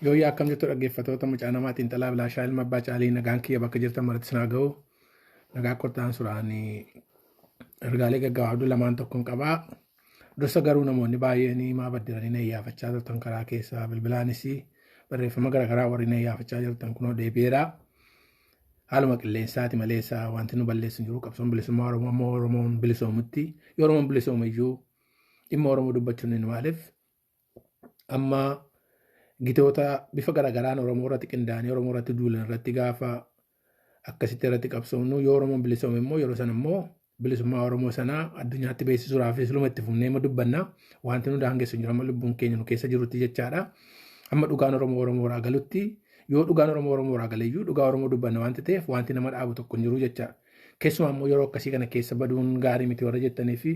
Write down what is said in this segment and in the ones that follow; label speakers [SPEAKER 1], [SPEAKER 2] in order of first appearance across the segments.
[SPEAKER 1] Yooyyaa, akkam jirtu dhaggeeffattoota mucaa namaa xiinxalaa Bilaashaa Ilma Abbaa Caalii? Nagaan kiyya bakka jirtan maratti sinaa ga'u. Nagaa kottaan suraanii ergaalee gaggabaabduu lamaan tokkoon qabaa. Dursa garuu namoonni baay'een maa baddiranii na iyyaafachaa turtan, karaa keessaa bilbilaanis barreeffama garaagaraa warri na iyyaafachaa jirtan, kunoo deebi'eera. Haaluma qilleensaati maleessa wanti nu balleessu hin jiru. Qabsoon bilisummaa Oromoo ammoo Oromoon bilisoomutti, yoo Oromoon bilisoome iyyuu dhimma Oromoo dubbachuun hin maaliif amma gitoota bifa garaagaraan Oromoo irratti qindaa'anii Oromoo irratti duulan irratti gaafa akkasitti irratti qabsoomnu, yoo Oromoon bilisoome immoo yeroo sana immoo bilisummaa Oromoo sanaa addunyaatti beeksisuudhaafis luma itti fufnee ma dubbanna. Wanti nu daangessu hin jiru amma lubbuun keenya nu keessa jirutti jechaadha. Amma dhugaan Oromoo Oromoo irraa galutti, yoo dhugaan Oromoo Oromoo irraa galeyyuu dhugaa Oromoo dubbanna wanti ta'eef wanti nama dhaabu tokko hin jiru jechaadha. Keessumaa immoo yeroo akkasii kana keessa baduun gaarii miti warra jettanii fi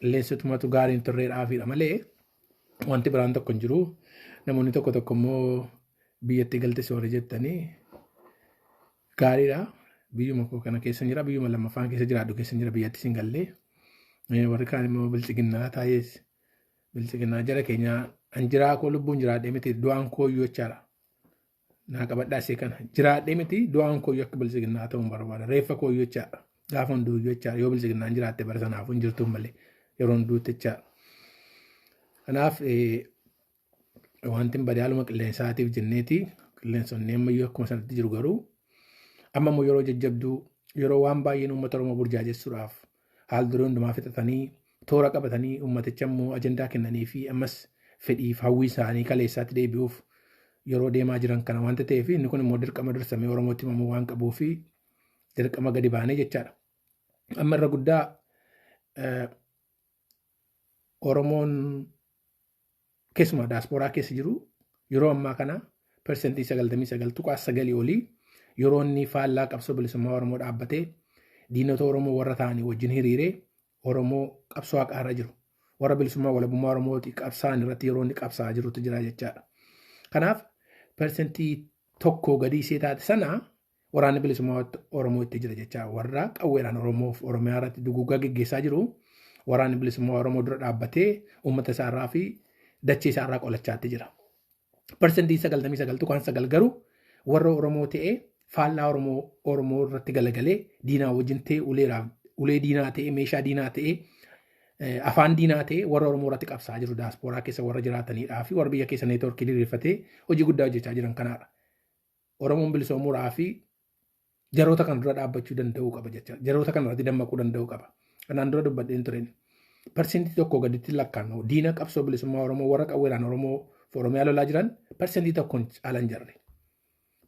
[SPEAKER 1] qilleensitumatu gaarii hin turreedhaafidha malee wanti biraan tokko hin jiru. Namoonni tokko tokko immoo biyyatti galtes warri jettanii, gaariidha. Biyyuma koo kana keessa jira, biyyuma lammaffaan keessa jiraadhu keessa jira, biyyatti sin gallee. Warri kaan immoo bilchiginnaa taa'ees, bilchiginnaa jara keenya, an jiraa koo lubbuun jiraadhee miti, du'aan koo iyyuu jechaadha. Naa qabadhaa isee kana, jiraadhee miti, du'aan koo iyyuu akka bilchiginnaa ta'uun barbaada. Reeffa koo iyyuu jechaadha. Gaafa hunduu iyyuu jechaadha. Yoo bilchiginnaan jiraatte bara sanaafuu hin jirtuun malee yeroo hunduutti jechaadha. Kanaaf wanti hin badee haaluma qilleensaatiif jenneeti, qilleensonni ammayyuu akkuma sanatti jiru. Garuu amma immoo yeroo jajjabduu, yeroo waan baay'een uummata Oromoo burjaajessuudhaaf haal duree hundumaa fixatanii toora qabatanii, uummaticha immoo ajandaa kennanii fi ammas fedhiif hawwii isaanii kaleessaatti deebi'uuf yeroo deemaa jiran kana wanta ta'eef, inni kun immoo dirqama dursamee Oromootti himamuu waan qabuu fi dirqama gadi baanee jechaadha. Amma irra guddaa Oromoon keessumaa daaspooraa keessa jiru yeroo ammaa kana 99.9% olii yeroo inni faallaa qabsoo bilisummaa Oromoo dhaabbatee diinota Oromoo warra ta'anii wajjin hiriiree Oromoo qabsoo haqaarra jiru, warra bilisummaa walabummaa Oromooti qabsaa'an irratti yeroo inni qabsaa'aa jirutu jira jechaadha. Kanaaf 1% gadii ishee taate sana waraanni bilisummaa Oromoo itti jira jecha, warra qawweedhaan Oromoof Oromiyaa irratti duguugaa geggeessaa jiru waraanni bilisummaa Oromoo dura dhaabbatee uummata isaarraa fi dachee isaarraa qolachaatti jira. 99.9% garuu warra Oromoo ta'ee faallaa Oromoo Oromoo irratti galagalee diinaa wajjin ta'e, uleeraaf ulee diinaa ta'e, meeshaa diinaa ta'e, afaan diinaa ta'e warra Oromoo irratti qabsaa'aa jiru, daaspooraa keessa warra jiraatanidhaa fi warra biyya keessa neetworkii diriirfatee hojii guddaa hojjechaa jiran kanaadha. Oromoon bilisoomuudhaa fi jaroota kana dura dhaabbachuu danda'uu qaba jecha. Jaroota kana irratti dammaquu danda'uu qaba. Kanaan dura dubbadheen tureen. 1% gaditti lakkaa'amu diina qabsoo bilisummaa Oromoo warra qawweedhaan Oromoo fi Oromiyaa lolaa jiran 1%n caalan jarre.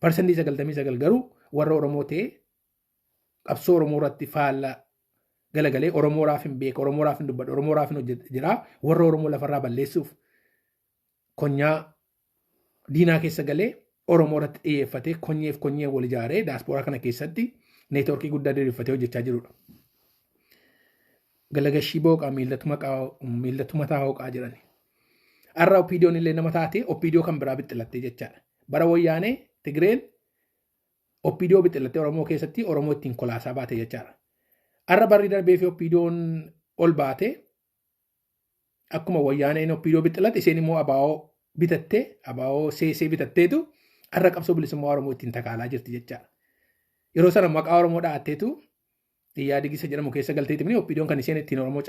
[SPEAKER 1] 99% garuu warra Oromoo ta'ee qabsoo Oromoo irratti faalla galagalee, Oromoodhaaf hin beeka, Oromoodhaaf hin dubbadha, Oromoodhaaf hin hojjeta jira, warra Oromoo lafarraa balleessuuf konyaa diinaa keessa galee Oromoo irratti xiyyeeffatee konyeef konyee wal ijaaree daaspooraa kana keessatti neetworkii guddaa diriirfatee hojjechaa jirudha. Galagashii booqaa miillatu mataa hooqaa jedhani. Har'a OPDOn illee nama taate OPDO kan biraa bixxilattee jechaadha. Bara wayyaanee Tigreen OPDO bixxilattee Oromoo keessatti Oromoo ittiin kolaasaa baate jechaadha. Har'a barri darbee fi OPDOn ol baate, akkuma wayyaaneen OPDO bixxilate isheen immoo ABO bitattee, ABO seesee bitatteetu har'a qabsoo bilisummaa Oromoo ittiin takaalaa jirti jechaadha. Yeroo sana maqaa Oromoo dha'atteetu Iyaadigisa jedhamu keessa galteeti mini OPDOn kan isheen ittiin Oromoo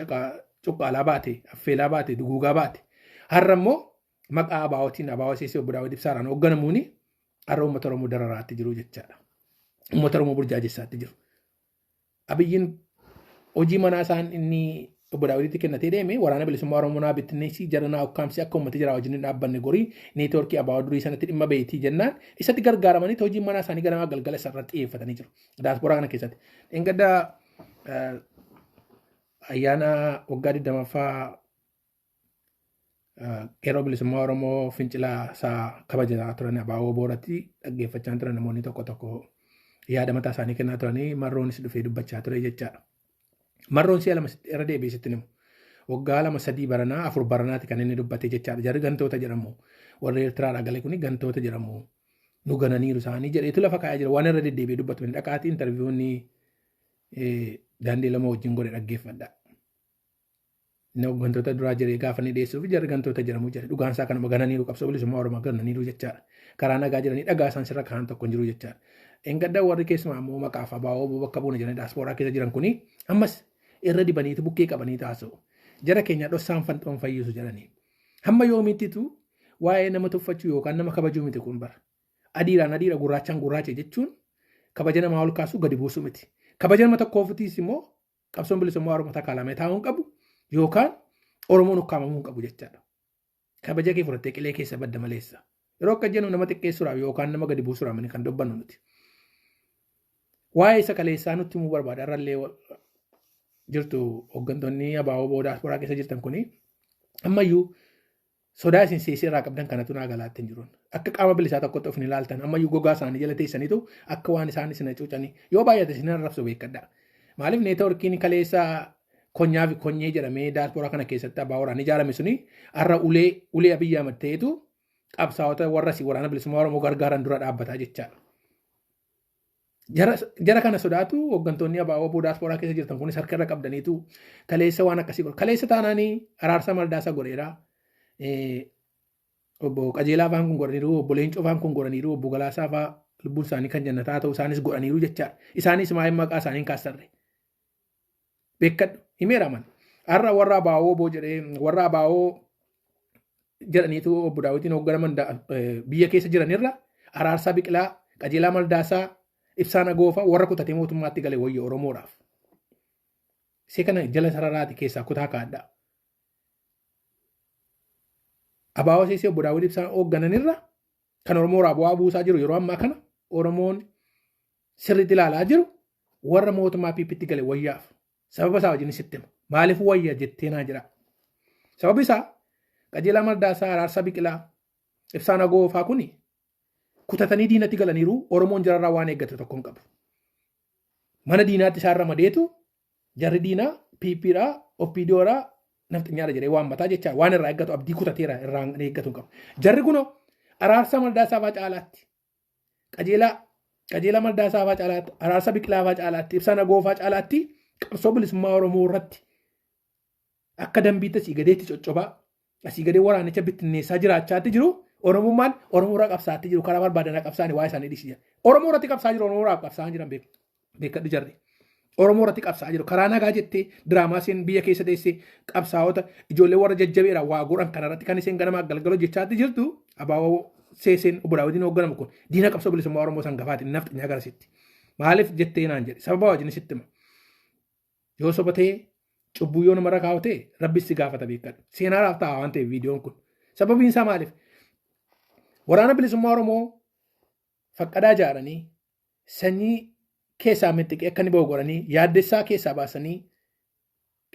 [SPEAKER 1] cuqqaalaa baate, affeelaa baate, duguugaa baate. Har'a immoo maqaa ABOtiin, ABO seesee obbo Daawit Ibsaadhaan hoogganamuuni har'a uummata Oromoo dararaatti jiru jechaadha. Uummata Oromoo burjaajessaatti jiru. Abiyyiin hojii manaa isaan inni obbo Daawititti kennatee deeme, waraana bilisummaa Oromoo naa bittinneessii, jara naa ukkaamsii, akka uummati jara wajjin hin dhaabbanne gorii, neetwoorkii ABO durii sanatti dhimma beetii jennaan isatti gargaaramanii hojii manaa isaanii ganamaa galgala isarratti xiyyeeffatanii jiru. Daasporaa kana keessatti. Dheengadda ayyaana waggaa 20ffaa qeerroo bilisummaa Oromoo fincila isaa kabajaa turan ABO booratti dhaggeeffachaa turan, namoonni tokko tokko yaada mataa isaanii kennaa turanii, marroonis dhufee dubbachaa ture jechaadha. Marroon si'a lama irra deebi'ee sitti himu. Waggaa 2, 3 baranaa, 4 baranaati kan inni dubbate jechaadha. Jarri gantoota jedhamu. Warri Eertiraadhaa gale kuni gantoota jedhamu. Nu gananiiru isaanii jedheetu lafa kaa'ee jira. Waan irra deddeebi'ee dubbatu hin dhaqaatii interviewni daandii lama wajjin godhe dhaggeeffadha. Inni hooggantoota duraa jiree gaafa inni dhiyeessuuf jarri gantoota jedhamu jira. Dhugaan isaa kanuma gananiiru qabsoo bilisummaa Oromoo gananiiru jechaadha. Karaa nagaa jiranii dhagaa isaan sirra kaa'an tokko hin jiru jechaadha. Engadda warri keessumaa immoo maqaaf abaaboo bakka buuna jedhanii daaspooraa keessa jiran kuni ammas irra dibaniitu bukkee qabanii taasisu. Jara keenya dhossaan fanxoon fayyisu jedhanii. Hamma yoomiittitu waa'ee nama tuffachuu yookaan nama kabajuu miti kun bara. Adiidhaan adiidha gurraachaan gurraacha jechuun kabaja namaa ol kaasuu gadi buusuu miti. Kabaja nama tokkoofitis immoo qabsoon bilisummaa Oromoo takaalamee taa'uu hin qabu yookaan Oromoon ukkaamamuu hin qabu jechaadha. Kabaja kee fudhattee qilee keessa badda maleessa. Yeroo akka jennu nama xiqqeessuudhaaf yookaan nama gadi buusuudhaaf kan dubbannu nuti. Waa'ee isa kaleessaa nutti himuu barbaada. Har'allee jirtu hooggantoonni abaaboo booda daasporaa keessa jirtan kuni ammayyuu sodaa isin seesee irraa qabdan kanatu naa galaatti hin jiruun. Akka qaama bilisaa tokkotti of hin ilaaltan ammayyuu gogaa isaanii jala teessaniitu akka waan isaan isin hacuucanii yoo baay'ate isin arrabsu beekadha. Maaliif neetwoorkiin kaleessa konyaa fi konyee jedhamee daasporaa kana keessatti abaaboodhaan ijaarame suni har'a ulee ulee Abiyyi Ahmad ta'etu qabsaa'ota warra si waraana bilisummaa Oromoo gargaaran dura dhaabbataa jechaadha. Jara kana sodaatu hooggantoonni abaaboo daasporaa keessa jirtan kunis harka irra qabdaniitu kaleessa waan akkasii godhu. Kaleessa taanaanii Araarsaa Mardaasaa godheera. Obbo Qajeelaa fa'aan kun godhaniiru, obbo Leencoo fa'aan kun godhaniiru, obbo Galaasaa fa'aa lubbuun isaanii kan jannataa ta'u isaanis godhaniiru jechaadha. Isaanis maa'in maqaa isaanii hin kaasarre. Beekadhu himeera man. Har'a warra abaaboo boo jedhee warra abaaboo jedhaniitu obbo Daawitiin hoogganaman biyya keessa jiranirra Araarsaa Biqilaa, Qajeelaa Mardaasaa, Ibsaa Nagoofaa warra kutatee mootummaatti gale wayya Oromoodhaaf. Isee kana jala sararaati keessaa kutaa kaadhaa. Abaaboo seesee obbo Daawit Ibsaan hooggananirra kan Oromoodhaaf bu'aa buusaa jiru yeroo ammaa kana Oromoon sirriitti ilaalaa jiru warra mootummaa PPtti gale wayyaaf. Sababa isaa wajjin sitti hima. Maaliif wayya jettee naa jira. Sababi isaa Qajeelaa Mardaasaa, Araarsaa Biqilaa, Ibsaa Nagoofaa kuni kutatanii diinatti galaniiru Oromoon jararraa waan eeggatu tokko hin qabu. Mana diinaatti isaan ramadeetu jarri diinaa PPdhaa, OPDOdhaa, nafxinyaadha jedhee waan mataa jecha waan irraa eeggatu abdii kutateera irraa eeggatu hin qabu. Jarri kunoo Araarsaa Mardaasaa fa'aa caalaatti Qajeelaa Qajeelaa Mardaasaa fa'aa caalaatti Araarsa Biqilaa fa'aa caalaatti Ibsaa Nagoo fa'aa caalaatti qabsoo bilisummaa Oromoo irratti akka dambiitti asii gadeetti coccobaa asii gadee waraanicha bittinneessaa jiraachaatti jiru Oromummaan Oromoo irraa qabsaatti jiru karaa barbaadan qabsaanii waa isaanii dhiisi jira. Oromoo irratti qabsaa jiru Oromoo irraa qabsaa jiran beekadhu jarri. Oromoo irratti qabsaa jiru karaa nagaa jettee diraamaa isheen biyya keessa teessee qabsaa'ota ijoollee warra jajjabeera waa godhan kanarratti kan isheen ganamaa galgala hojjechaatti jirtu abaaboo seeseen obbo Daawitiin hoogganamu kun diina qabsoo bilisummaa Oromoo san gafaati nafxinyaa garasitti. Maaliif jettee naan jedhe sababa wajjin sitti hima. Yoo soba ta'e cubbuu yoo namarra kaa'u ta'e rabbi si gaafata beekadhu. Seenaadhaaf ta'a waan ta'eef viidiyoon kun. Sababiin isaa maaliif? Waraana bilisummaa Oromoo faqqadaa ijaaranii sanyii keessaa mittiqee akka inni ba'u godhanii yaaddessaa keessaa baasanii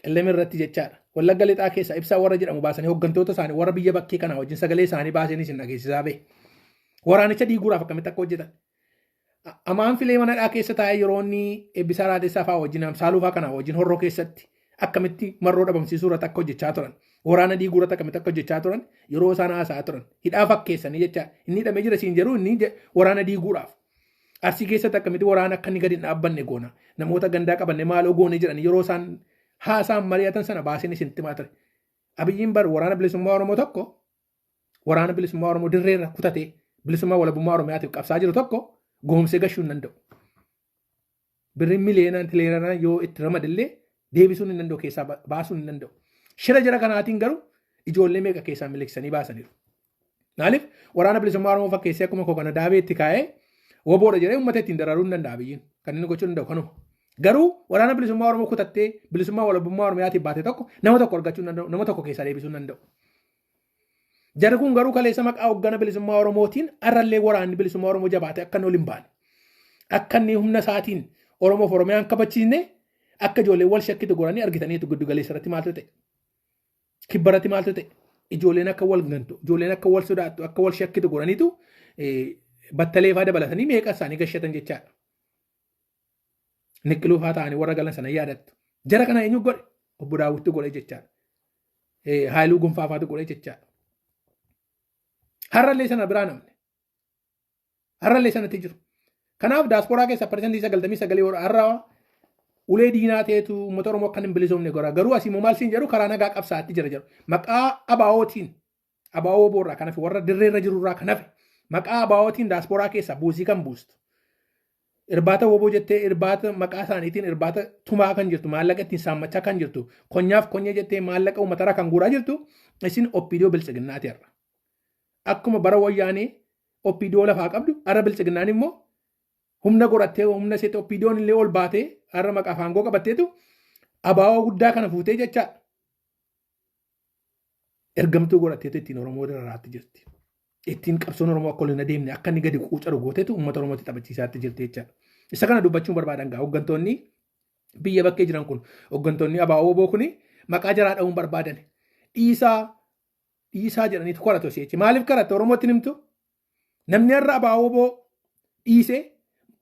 [SPEAKER 1] qellem irratti jechaadha. Wallagga lixaa keessaa ibsaa warra jedhamu baasanii hooggantoota isaanii warra biyya bakkee kanaa wajjin sagalee isaanii baasanii isin dhageessisaa ba'e. Waraanicha diiguudhaaf akkamitti akka hojjetan. Amaan filee manadhaa keessa taa'ee yeroo inni Eebbisaa Raadessaa fa'aa wajjin Amsaaluu fa'aa kanaa wajjin horroo keessatti akkamitti marroo dhabamsiisuu irratti akka hojjechaa turan. Waraana diiguu irratti akkamitti akka hojjechaa turan yeroo isaan haasa'aa turan. Hidhaa fakkeessanii jecha inni hidhamee jira siin jedhu inni waraana diiguudhaaf. Arsii keessatti akkamitti waraana akka inni gadi hin dhaabbanne goona. Namoota gandaa qabanne maaloo goone jedhan yeroo isaan haasaan mari'atan sana baaseen isinitti himaa ture. Abiyyiin bar waraana bilisummaa Oromoo tokko waraana bilisummaa Oromoo dirreerra kutatee bilisummaa walabummaa Oromiyaatiif qabsaa jiru tokko goomsee gashuu hin danda'u. Birriin miliyoonaan tiliyoonaan yoo itti ramadillee deebisuun hin danda'u keessaa baasuun hin danda'u. Shira jara kanaatiin garuu ijoollee meeqa keessaa miliqsanii baasaniiru. Maaliif waraana bilisummaa Oromoo fakkeessee akkuma koo kana daabee itti kaa'ee woboodha jedhee uummata ittiin dararuu hin danda'a biyyiin. Kan inni gochuu danda'u kanuma. Garuu waraana bilisummaa Oromoo kutattee bilisummaa walabummaa Oromiyaatiif baate tokko nama tokko argachuu hin danda'u nama tokko keessaa deebisuu hin danda'u. Jarri kun garuu kaleessa maqaa hoggana bilisummaa Oromootiin har'allee waraanni bilisummaa Oromoo jabaatee akka inni ol hin baane. Akka inni humna isaatiin Oromoof Oromiyaan kabachiisne akka ijoolleen wal shakkitu godhanii argitaniitu giddu galeessa irratti maaltu ta'e. Kibba irratti maaltu ta'e. Ijoolleen akka wal gantu, ijoolleen akka wal sodaattu, akka wal shakkitu godhaniitu battalee faa dabalatanii meeqa isaanii gashatan jechaadha. Niqqiluu faa ta'anii warra galan sana yaadattu. Jara kana eenyu godhe? Obbo Daawwittu godhe jechaadha. Haayiluu Gonfaa faatu godhe jechaadha. Har'allee sana biraa namni. Har'allee sanatti jiru. Kanaaf daasporaa keessa parsantii 99 har'a Ulee diinaa ta'etu uummata Oromoo akka hin bilisoomne godha. Garuu asii immoo maal siin jedhu karaa nagaa qabsaatti jira jedhu. Maqaa ABO'tiin ABO boorraa kan hafe warra dirreerra jirurraa kan hafe maqaa ABO'tiin daasporaa keessaa buusii kan buustu. Irbaata woboo jettee irbaata maqaa isaaniitiin irbaata tumaa kan jirtu, maallaqa ittiin saammachaa kan jirtu, konyaaf konya jettee maallaqa uummatarraa kan guuraa jirtu isin OPDO biltsiginnaati har'a. Akkuma bara wayyaanee OPDO lafaa qabdu, har'a biltsiginnaan immoo humna godhattee, humna isheetti OPDO'n illee ol baatee har'a maqaa aangoo qabatteetu ABO guddaa kana fuutee jechaadha. Ergamtuu godhatteetu ittiin Oromoo dararaatti jirti. Ittiin qabsoon Oromoo akka ol hin adeemne, akka inni gadi quucaru gooteetu uummata Oromootti taphachiisaatti jirti jechaadha. Isa kana dubbachuun barbaadan gaa hooggantoonni biyya bakkee jiran kun, hooggantoonni ABO WBO kun maqaa jaraa dha'uun barbaadan. Dhiisaa dhiisaa jedhaniitu kadhatu si'achi. Maaliif kadhatte Oromootti himtu? Namni har'a ABO WBO dhiisee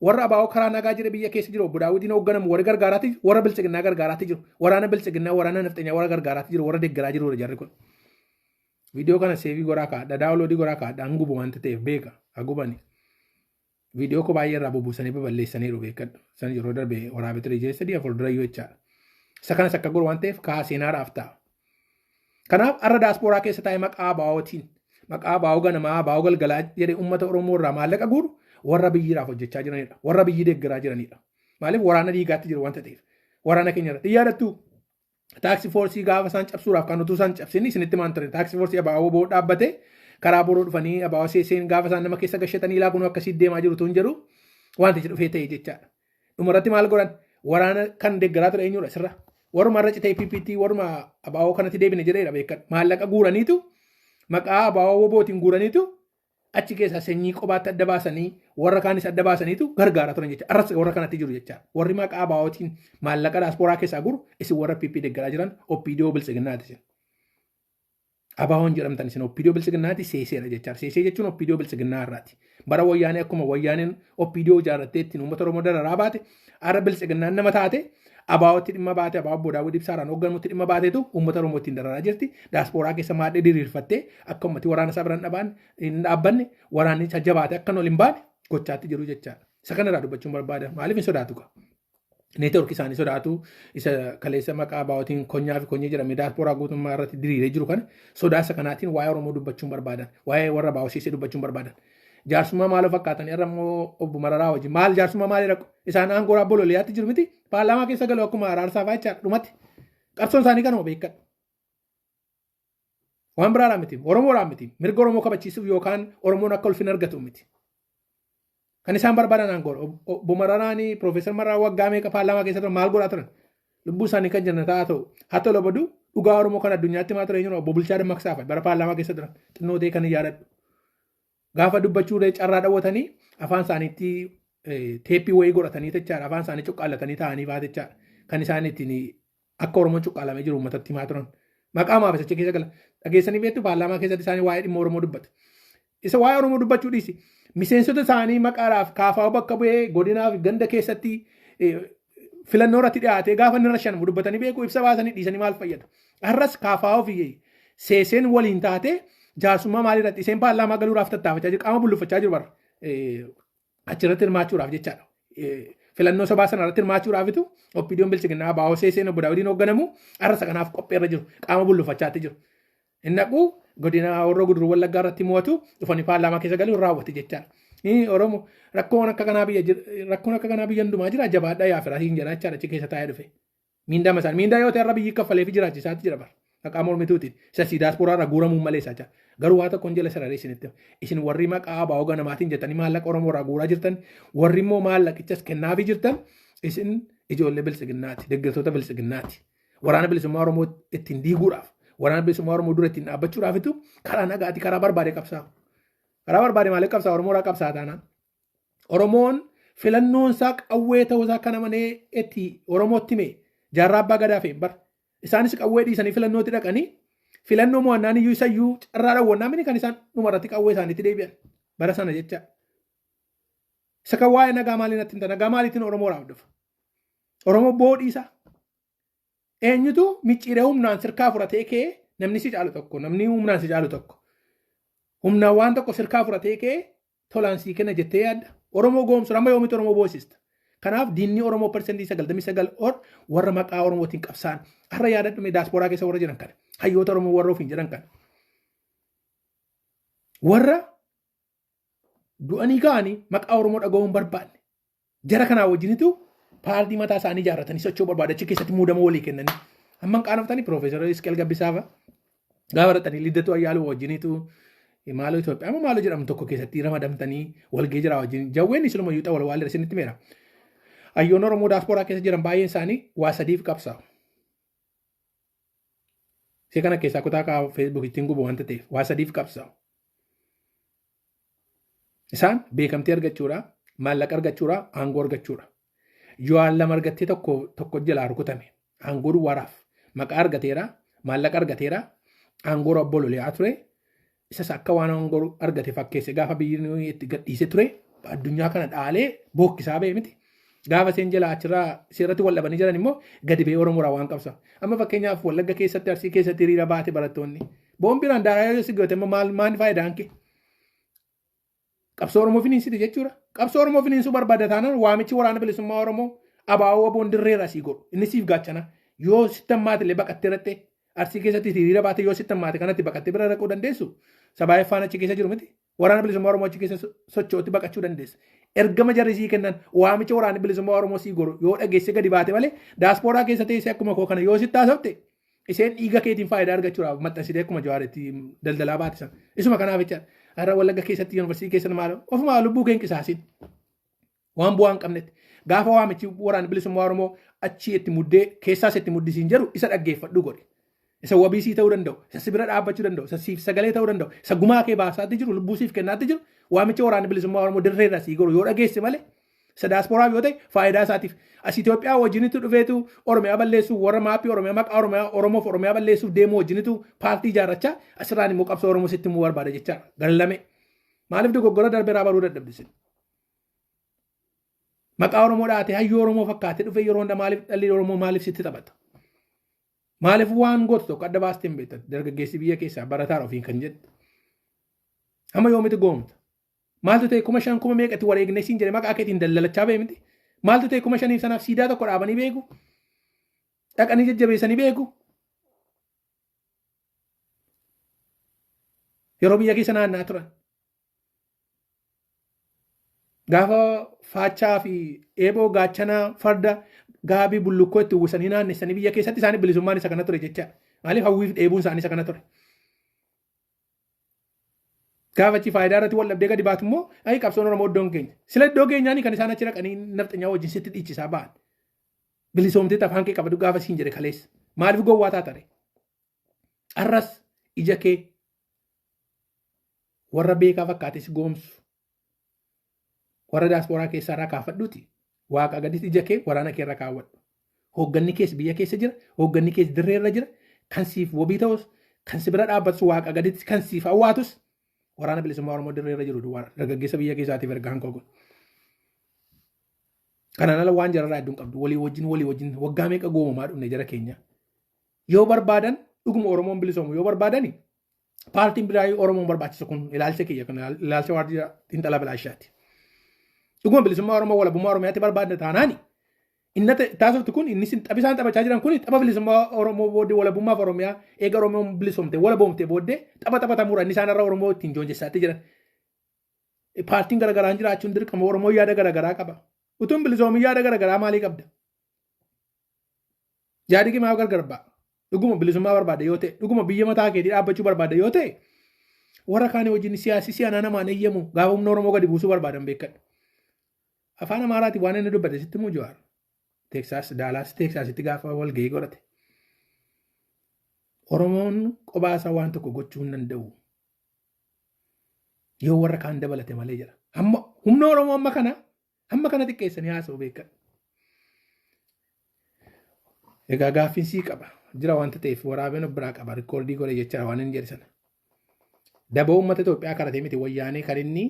[SPEAKER 1] warra ABO karaa nagaa jira biyya keessa jiru obbo Daawwitiin hoogganamu warra gargaaraatti jiru, warra biltsiginnaa gargaaraatti jiru, waraana biltsiginnaa, waraana nafxanyaa warra gargaaraatti jiru, warra deeggaraa jiru jarri kun. Viidiyoo kana save godhaa kaa'adha, download godhaa kaa'adha, an gubu wanta ta'eef beeka hagubani. Viidiyoo koo baay'ee irraa bubuusanii baballeessaniiru, beekadhu. San yeroo darbe waraabee ture jee 3 4 dura iyyuu jechaadha. Isa kanas akka godhu waan ta'eef kaa seenaadhaaf ta'a. Kanaaf har'a daaspooraa keessa taa'ee maqaa ABO'tiin, maqaa ABO ganamaa, ABO galgalaa jedhee uummata Oromoo irraa maallaqa guuru warra biyyiidhaaf hojjechaa jiranidha. Warra biyyi deeggaraa jiranidha. Maaliif waraana dhiigaatti jiru wanta ta'eef. Waraana keenya irratti. Yaadattuu task force gaafa isaan cabsuudhaaf kan utuu isaan cabsini isinitti maan ture, task force ABO WBO dhaabbate karaa boroo dhufanii ABO seeseen gaafa isaan nama keessa gashatanii ilaa kunuu akkasii deemaa jiru tun jedhu wanti dhufee ta'e jechaadha. Dhumarratti maal godhan? Waraana kan deeggaraa ture eenyudha sirra? Waruma irra citee PPT waruma ABO kanatti deebine jedheedha beekan. Maallaqa guuraniitu, maqaa ABO WBOtiin guuraniitu, achi keessaa sanyii qobaatti adda baasanii warra kaanis adda baasaniitu gargaaraa turan jecha. Arras warra kanatti jiru jecha. Warri maqaa ABOtiin maallaqa daasporaa keessaa guru isin warra PP deeggaraa jiran OPDO biltsiginnaati isin. ABO'n jedhamtan isin OPDO biltsiginnaati, seeseedha jechaadha. Seesee jechuun OPDO biltsiginnaa irraati. Bara wayyaanee akkuma wayyaaneen OPDO ijaarrattee ittiin uummata Oromoo dararaa baate, har'a biltsiginnaan nama taate ABO'tti dhimma baate, ABO obbo Daawwid Ibsaaraan hoogganamutti dhimma baateetu uummata Oromoo ittiin dararaa jirti. Daasporaa keessa maadhee diriirfattee akka uummati waraana isaa biraan dhabaan hin dhaabbanne, waraanni isa jabaate akka ol hin baane gochaatti jiru jechaadha. Isa kanarraa dubbachuun barbaada. Maaliif hin sodaatu kaa? Network isaanii sodaatu. Isa kaleessa maqaa ABOtiin konyaa fi konyee jedhamee daasporaa guutummaa irratti diriiree jiru kana sodaa isa kanaatiin waa'ee Oromoo dubbachuun barbaadan, waa'ee warra ABO dubbachuun barbaadan. Jaarsummaa maaloo fakkaatan? Irra immoo obbo Mararaa wajjin maal jaarsummaa maalii rakkoo isaan aangoo bololiyaatti jiru miti, paarlaamaa keessa galu akkuma araarsaa fa'aa jechaadha. Dhumatti qabsoon isaanii kanuma, beekadha. Waan biraadhaan miti, Oromoodhaan miti, mirga Oromoo kabachiisuuf yookaan Oromoon akka ulfina argatu miti. Kan isaan barbaadan aangoo. Obbo Mararaan, Piroofeesar Mararaa waggaa meeqa paarlaamaa keessa turan? Maal godhaa turan? Lubbuu isaanii kan jannataa haa ta'u. Haa ta'u labadu, dhugaa Oromoo kan addunyaatti maa ture eenyudha? Obbo Bulchaa Dammaqsaa fa'i bara paarlaamaa keessa turan. Xinnoo ta'e kan hin yaadadhu. Gaafa dubbachuu carraa dhawwatanii afaan isaaniitti teeppii wayii godhatanii jechaadha. Afaan isaanii cuqqaallatanii taa'anii fa'aa jechaadha. Kan isaan ittiin akka Oromoon cuqqaalamee jiru uummatatti himaa turan. Maqaa maaf achi keessa galan? Dhageessanii beektu, paarlaamaa keessatti isaanii waa'ee dhimma Oromoo dubbatu. Isa waa'ee Oromoo dubbachuu dhiisi. Miseensota isaanii maqaadhaaf kaafaa bakka bu'ee godinaaf ganda keessatti filannoo irratti dhiyaatee gaafa inni rashanamu dubbatanii beeku, ibsa baasanii dhiisanii maal fayyada? Har'as kaafaa ofii seeseen waliin taatee jaarsummaa maalii irratti isheen paarlaamaa galuudhaaf tattaafachaa jiru, qaama bulluffachaa jiru bara achirratti hirmaachuudhaaf jechaadha. Filannoo sabaa sana irratti hirmaachuudhaafitu OPDO'n bilchiginnaa ABO seeseen obbo Daawudiin hoogganamu har'a kanaaf qopheerra jiru, qaama bullufachaatti jiru. Inni dhaqu godina warra Guduruu Wallaggaa irratti mo'atu, dhufanii paarlaamaa keessa galuun raawwate jechaadha. Oromoo rakkoon akka kanaa biyya hundumaa jira, jabaadhaa yaa firaa hin jedha jechaadha achi keessa taa'ee dhufe. Miindaa masaan miindaa yoo ta'e irra biyyi kaffalee fi jiraachisaatti jira bara. Maqaa mormituutiin. Isa si daasporaa irraa guuramuun malee isaa jira. Garuu waa tokkoon jala sararee isinitti. Isin warri maqaa ABO ganamaatiin jettanii maallaqa Oromoo irraa guuraa jirtan, warri immoo maallaqichas kennaafii jirtan, isin ijoollee biltsiginnaati, deeggartoota biltsiginnaati. Waraana bilisummaa Oromoo ittiin diiguudhaaf, waraana bilisummaa Oromoo dura ittiin dhaabbachuudhaafitu karaa nagaati karaa barbaade qabsaa. Karaa barbaade maaliif qabsaa? Oromoo irraa qabsaa taanaan. Oromoon filannoon isaa qawwee ta'uusaa kana manee itti Oromootti hime jaarraa abbaa gadaa fe'in bara. Isaanis qawwee dhiisanii filannootti dhaqanii filannoo mo'annaan iyyuu isayyuu carraa dhawwannaa mini kan isaan dhumarratti qawwee isaaniitti deebi'an bara sana jecha. Isa kan waa'ee nagaa maaliin natti himta? Nagaa maaliitiin Oromoodhaaf dhufa? Oromoo boodhiisa. Eenyutu micciiree humnaan sirkaa fudhatee kee namni si caalu tokko, namni humnaan si caalu tokko humnaan waan tokko sirkaa fudhatee kee tolaan sii kenna jettee yaadda? Oromoo goomsu amma yoomitti Oromoo boosista? Kanaaf diinni Oromoo 99% or warra maqaa Oromootiin qabsaan har'a yaadadhu mee daasporaa keessa warra jiran kana hayyoota Oromoo warra ofiin jedhan kana warra du'anii ka'anii maqaa Oromoo dhaga'uu hin barbaanne jara kanaa wajjinitu paartii mataa isaanii ijaarratanii socho'uu barbaada achi keessatti muudama walii kennanii hamma hin qaanoftanii Piroofeesar Isqeel Gabbisaafa gaafa dhaqanii Liddatu Ayyaaluu wajjinitu maaloo Itoophiyaa moo maaloo jedhamu tokko keessatti ramadamtanii walgahii jira wajjin jawween isilumayyuu xawala waan isinitti meera. Hayyoon Oromoo daasporaa keessa jiran baay'een isaanii waa sadiif qabsaa'u. Ishee kana keessaa kutaa kaa'u Facebook ittiin gubu wanta ta'eef waa sadiif qabsaa'u. Isaan beekamtii argachuudha, maallaqa argachuudha, aangoo argachuudha. Yohaan lama argattee tokko tokko jalaa rukutame. Aangoo duwwaaraaf maqaa argateera, maallaqa argateera, aangoo rabboo loli'aa ture. Isas akka waan aangoo argate fakkeesse gaafa biyyi itti gadhiise ture addunyaa kana dhaalee bookkisaa ba'e miti. Gaafa isheen jalaa achirraa seerratti wal dhabanii jiran immoo gadi ba'ee Oromoodhaa waan qabsa. Amma fakkeenyaaf Wallagga keessatti Arsii keessatti hiriira baate barattoonni. Boombiiraan daaraa yoo si goote immoo maal maal faayidaan kee? Qabsoo Oromoo finiinsite jechuudha. Qabsoo Oromoo finiinsuu barbaada taanaan waamichi waraana bilisummaa Oromoo abaa'oo waboon dirreerra sii godhu. Inni siif gaachana. Yoo sitti hammaate illee baqattee irratti Arsii keessatti hiriira baate yoo sitti hammaate kanatti baqattee bira dhaquu dandeessu. Sabaa faana achi keessa jiru miti. Waraana bilisummaa Oromoo achi keessa socho'utti baqachuu dandeessa. Ergama jarri sii kennan waamicha waraana bilisummaa Oromoo sii godhu yoo dhageesse gadi baate malee daaspooraa keessa teessee akkuma koo kana yoo sitti haasofte isheen dhiiga keetiin faayidaa argachuudhaaf maxxansitee akkuma Jawaaritti daldalaa baate sana. Isuma kanaaf jecha har'a Wallagga keessatti yuunivarsiitii keessatti maal ofumaa lubbuu keen qisaasin waan bu'aa hin qabnetti. Gaafa waamichi waraana bilisummaa Oromoo achii itti muddee keessaas itti muddisiin jedhu isa dhaggeeffadhu godhe. Isa wabii sii ta'uu danda'u, isa si bira dhaabbachuu danda'u, isa siif sagalee ta'uu danda'u, isa gumaa kee baasaatti jiru, lubbuu siif kennaatti jiru, waamicha waraana bilisummaa Oromoo dirreerra sii godhu yoo dhageesse malee isa daasporaaf yoo ta'e faayidaa isaatiif. As Itoophiyaa wajjinitu dhufeetu Oromiyaa balleessuuf warra maappii Oromiyaa maqaa Oromiyaa Oromoof Oromiyaa balleessuuf deemu wajjinitu paartii ijaarrachaa asirraan immoo qabsoo Oromoo sitti himuu barbaada jechaadha. Gallame. Maaliif dogoggora darbeeraa baruu dadhabdisin? Maqaa Oromoo dhaatee hayyuu Oromoo fakkaatee dhufee yeroo hunda maaliif dhalli Oromoo maaliif sitti taphata? Maaliif waan gootu tokko adda baastee hin beektan? Dargaggeessi biyya keessaa barataan ofiin kan jettu. Hamma yoomitti goomta? Maaltu ta'e 5,000 kuma meeqatti wareegne siin jedhe maqaa keetiin daldalachaa ba'e miti. Maaltu ta'e 5,000f sanaaf siidaa tokko dhaabanii beeku. Dhaqanii jajjabeessanii beeku. Yeroo biyya keessa naanna'aa turan. Gaafa faachaa fi eeboo gaachanaa farda gaabii bullukkoo itti uwwisanii naannessanii biyya keessatti isaanii bilisummaan isa kana ture jecha. Maaliif hawwiif dheebuun isaanii isa kana ture. Gaafa achi faayidaa irratti wal dhabdee gadi baatu immoo ayi qabsoon Oromoo iddoon keenya. Sila iddoo keenyaanii kan isaan achi dhaqanii nafxanyaa wajjin sitti dhiichisaa ba'an. Bilisoomtee afaan kee qabadu gaafa siin jedhe kaleessa. Maaliif gowwaa taatare? Arras ija kee warra beekaa fakkaatee si goomsu warra daasporaa keessaa irraa kaafadhuuti waaqa gaditti ija kee waraana kee irra kaawwadhu. Hoogganni kees biyya keessa jira, hoogganni kees dirree irra jira, kan siif wabii ta'us, kan si bira dhaabbatus waaqa gaditti kan siif hawwaatus waraana bilisummaa Oromoo dirree irra jiru duwwaadha. Dargaggeessa biyya keessaatiif ergaan koo kun. Kanaan ala waan jararraa hedduun qabdu walii wajjin walii wajjin waggaa meeqa goomamaa dhufne jara keenya. Yoo barbaadan dhuguma Oromoon bilisoomu yoo barbaadani paartiin biraa Oromoon barbaachisu kun ilaalcha kiyya kun ilaalcha waardiyaa xiinxalaa bilaashaati. Dhuguma bilisummaa Oromoo walabummaa Oromiyaatti barbaadna taanaani inni taasiftu kun inni isin taphi isaan taphachaa jiran kun tapha bilisummaa Oromoo booddee walabummaaf Oromiyaa eega Oromoon bilisoomte walaboomte booddee tapha taphatamuudha inni isaan irra Oromoo ittiin joonjessaatti jiran. Paartiin garaagaraan jiraachuun dirqama Oromoo yaada garaagaraa qaba. Utuun bilisoomin yaada garaagaraa maalii qabda? Yaadi kee maaf gargar ba'a? Dhuguma bilisummaa barbaadda yoo ta'e, dhuguma biyya mataa keetii dhaabbachuu barbaadda yoo ta'e, warra kaanii wajjin siyaasi si'anaa namaan eeyyamu gaafa humna Oromoo gadi buusuu barbaadan beekadhu. Afaan Amaaraatiin waan inni dubbate sitti himuu Jawaar. Teeksaas, Daalaas, Teeksaasitti gaafa walgahii godhate. Oromoon kophaa isaa waan tokko gochuu hin danda'u. Yoo warra kaan dabalate malee jedha. Amma humna Oromoo amma kana xiqqeessanii haasa'u beekadhu. Egaa gaaffiin sii qaba. Jira wanta ta'eef waraabeen of biraa qaba. Rikoordii godhe jecha waan inni jedhe sana. Daboo uummata Itoophiyaa karatee miti wayyaanee kan inni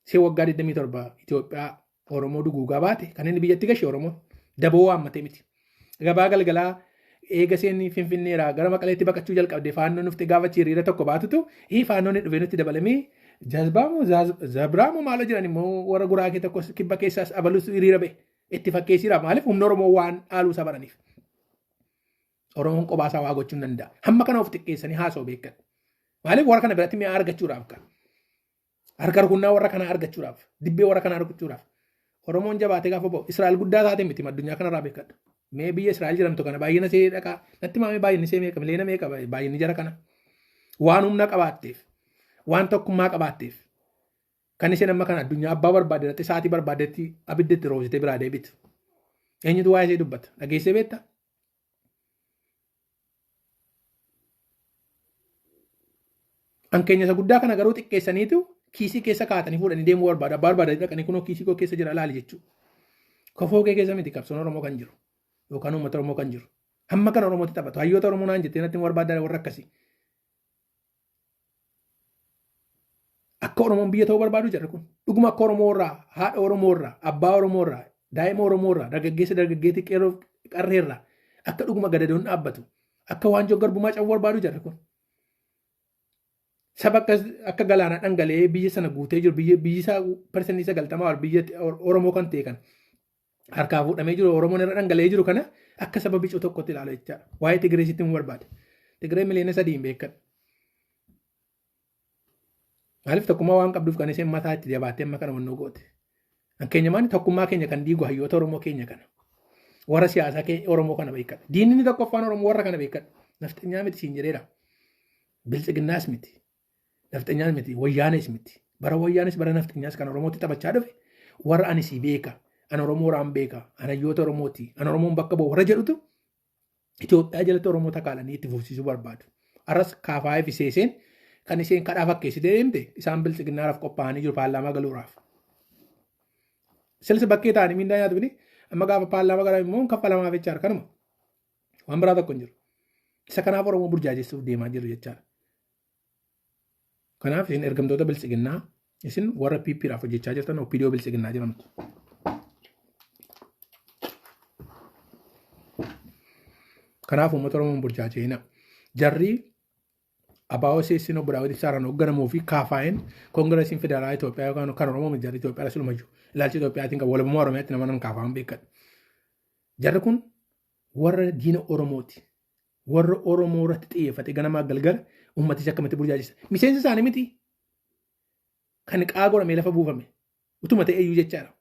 [SPEAKER 1] see waggaa 27 Itoophiyaa Oromoo duguugaa baate kan inni biyyatti gashe Oromoon daboo waammatee miti. Gabaa galgalaa eega seen Finfinneeraa gara Maqaleetti baqachuu jalqabde faannoon dhufte gaafa achi hiriira tokko baatutu hii faannoon dhufee nutti dabalamee jazbaamoo zabraamoo maaloo jedhan immoo warra guraagee tokko kibba keessaas abalus hiriira ba'e. Itti fakkeessiidhaaf maaliif humna Oromoo waan dhaaluu isa baraniif. Oromoon kophaa isaa waa gochuu hin danda'a. Hamma kana of xiqqeessanii haasa'u beekan. Maaliif warra kana biratti mi'a argachuudhaaf kan. Harka rukunnaa warra kanaa argachuudhaaf. Dibbee warra kanaa argachuudhaaf. Oromoon jabaatee gaafa ba'u Israa'el guddaa taate miti addunyaa kanarraa beekadha. Mee biyya Israa'el jedhamtu kana baay'ina ishee dhaqaa natti maamee baay'inni ishee meeqa miliyoona meeqa baay'inni jara kana. Waan humna qabaatteef waan tokkummaa qabaatteef kan isheen amma kana addunyaa abbaa barbaadde irratti sa'aatii barbaaddetti abidda itti roobsitee biraa deebitu. Eenyutu waa'ee ishee dubbata? Dhageessee beektaa? Kan keenya isa guddaa kana garuu xiqqeessaniitu kiisii keessa kaa'atanii fuudhanii deemuu barbaadu. Abbaa barbaadanii dhaqanii kunoo kiisii koo keessa jira laali jechuudha. Kofoo kee keessa miti qabsoon Oromoo kan jiru yookaan uummata Oromoo kan jiru. Hamma kana Oromootti taphatu. Hayyoota Oromoo naan jettee natti barbaadaa warra akkasii. Akka Oromoon biyya ta'uu barbaadu jarri kun. Dhuguma akka Oromoo irraa, haadha Oromoo irraa, abbaa Oromoo irraa, daa'ima Oromoo irraa, dargaggeessa dargaggeettii qeerroo qarree irraa akka dhuguma gadadoon dhaabbatu, akka waanjoo garbummaa cabuu barbaadu jarri kun. Saba akka galaanaa dhangala'ee biyya sana guutee jiru biyya biyyi isaa 90% ol biyya Oromoo kan ta'e kan harkaa fuudhamee jiru Oromoon irra dhangala'ee jiru kana akka saba bicuu tokkotti ilaalu jechaadha. Waa'ee Tigree sitti himuu barbaade. Tigree miliyoona 3 hin beekan. Maaliif tokkummaa waan qabduuf kan isheen mataa itti jabaattee amma kana wannoo goote. Kan keenya maali tokkummaa keenya kan diigu hayyoota Oromoo keenya kana. Warra siyaasaa Oromoo kana beekadha. Diinni inni tokkoffaan Oromoo warra kana beekadha. Nafxanyaa miti siin jedheera. Biltsiginnaas miti. Nafxanyaas miti. Wayyaanees miti. Bara wayyaanes bara nafxanyaas kan Oromootti taphachaa dhufe warra ani sii beeka. An Oromooraan beeka. An hayyoota Oromooti. An Oromoon bakka bu'a warra jedhutu Itoophiyaa jalatti Oromoo takaalanii itti fufsiisuu barbaadu. Arras KFI fi Seeseen kan isheen kadhaa fakkeessitee deemte isaan biltsiginnaadhaaf qophaa'anii jiru paarlaamaa galuudhaaf. Silsi bakkee ta'anii miindaa nyaatu bini amma gaafa paarlaamaa galan immoo kaffalamaaf jechaadha kanuma. Waan biraa tokko hin jiru. Isa kanaaf Oromoo burjaajessuuf deemaa jiru jechaadha. Kanaaf isin ergamtoota biltsiginnaa isin warra PPdhaaf hojjechaa jirtan OPDO biltsiginnaa jedhamtu. Kanaaf uummata Oromoon burjaaja'ina. Jarri ABO seessin obbo Daawit Ibsaaraan hoogganamuu fi KFI'n Koongiresiin Federaalaa Itoophiyaa yookaan kan Oromoo miti jarri Itoophiyaa silumayyuu ilaalcha Itoophiyaatiin qabu walabummaa Oromiyaatti nama nan KFI'n beekadha. Jarri kun warra diina Oromooti. Warra Oromoo irratti xiyyeeffate ganamaa galgala uummaticha akkamitti burjaajessa. Miseensa isaanii miti kan qaa godhamee lafa buufame utuma ta'e iyyuu jechaadha.